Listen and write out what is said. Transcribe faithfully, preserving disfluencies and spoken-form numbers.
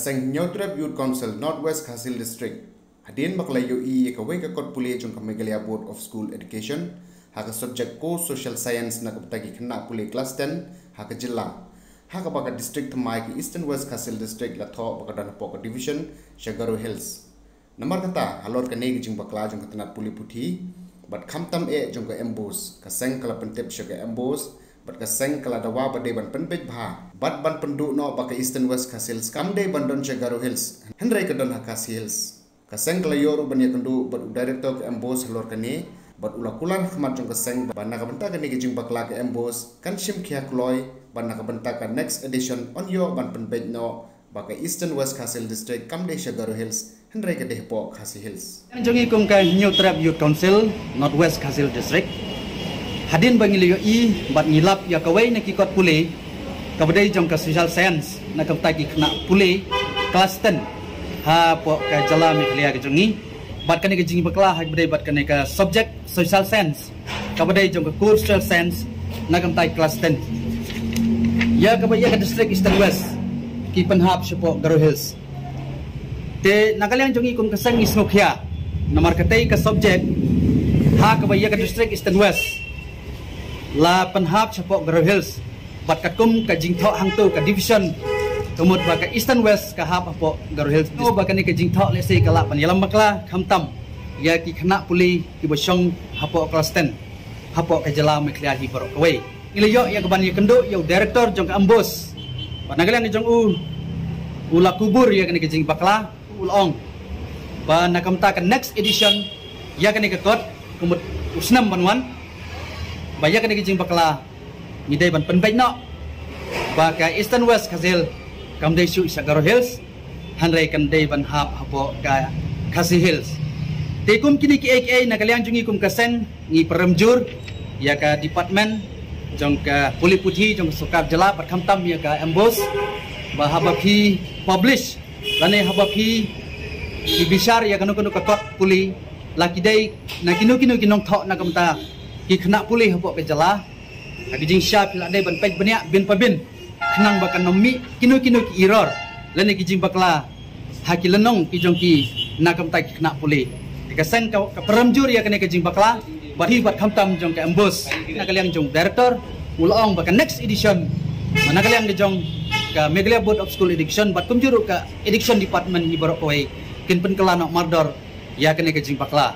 Seng Hynñiewtrep Youth Council North West Khasi Hills District, hadien ba ka la ïohi ïa kawei ka kot pule jong ka Meghalaya Board of School Education ha ka subject Course Social Science na ka bynta ki khynnah pule klas ten ha ka jylla, ha kaba ka district thymmai ka Eastern West Khasi Hills District la thoh ba ka don hapoh ka division sha Garo Hills. Namar kata, halor kane ka jingbakla jong ka tnat pule puthi bad khamtam eh jong ka MBOSE, ka seng ka la pyntip sha ka MBOSE bad ka seng ka la dawa ba dei ban pynbeit bha bad ban pynduh noh ba ka Eastern West Khasi Hills kam dei ban don sha Garo Hills, hynrei ka don ha Khasi Hills. Ka seng ka la ïoh ruh ban ïakynduh bad u director ka MBOSE halor kane bad u la kular ha khmat jong ka seng ba na ka bynta kane ka jingbakla ka MBOSE kan shim khia kloi bad na ka bynta ka next edition yn ïoh ban pynbeit noh ba ka Eastern West Khasi Hills District kam dei sha Garo Hills, hynrei ka dei hapoh Khasi Hills. Jong ngi kum ka Hynñiewtrep Youth Council North West Khasi Hills District, hadien ba ngi la ïohi bad ngi lap ïa kawei na ki kot pule kaba dei jong ka Social Science na ka bynta ki khynnah pule klas ten hapoh ka jylla Meghalaya ka jong ngi, bad kane ka jingbakla ha kaba dei bad kane ka subject Social Science, kaba dei jong ka Course Social Science na ka bynta ki klas ten, ïa kaba ïa ka district Eastern West ki pynhap shapoh Garo Hills. Te na ka liang jong ngi kum ka seng ngi sngewkhia namar katei ka subject ha kaba ïa ka district Eastern West la pynhap shapoh Garo Hills bad katkum ka jingthoh hangto ka division, ka mut ba ka Eastern West ka hap hapoh Garo Hills. Ba kane ka jingthoh lehse ka lah ban ïalam bakla khamtam ïa ki khynnah pule kiba shong hapoh klas ten hapoh ka jylla Meghalaya hi baroh kawei. Ngi la ïoh ïa ka ban ïakynduh ïa u director jong ka MBOSE, bad na ka liang jong u, u la kubur ïa kane ka jingbakla, u la ong ba na ka bynta ka next edition ïa kane ka kot, ka mut u snem ban wan, ba ïa kane ka jingbakla ngi dei ban pynbeit noh ba ka Eastern West Khasi Hills kam dei shuh sha Garo Hills, hynrei kan dei ban hap hapoh ka Khasi Hills. Te kum kine kiei kiei, na ka liang jong ngi kum ka seng ngi pyrem jur ïa ka department jong ka pule puthi jong ka sorkar jylla bad khamtam ïa ka MBOSE ba haba phi publish lane haba phi, phi bishar ïa kano kano ka kot pule, la ki dei na kino kino ki nongthoh na ka bynta ki khynnah pule hapoh ka jylla, ha ka jingshisha phi la dei ban peit bniah bin pa bin khnang ba kan ym mih kino kino ki error lane ki jingbakla ha ki lynnong ki jong ki na ka bynta ki khynnah pule. Te ka seng ka, ka pyrem jur ïa kane ka jingbakla bad hi bad khamtam jong ka MBOSE, na ka liang jong director u la ong ba ka next edition, na ka liang jong ka Meghalaya Board of School Education bad kumjuh ruh ka education department hi baroh kawei kin pynkylla noh mardor ïa kane ka jingbakla.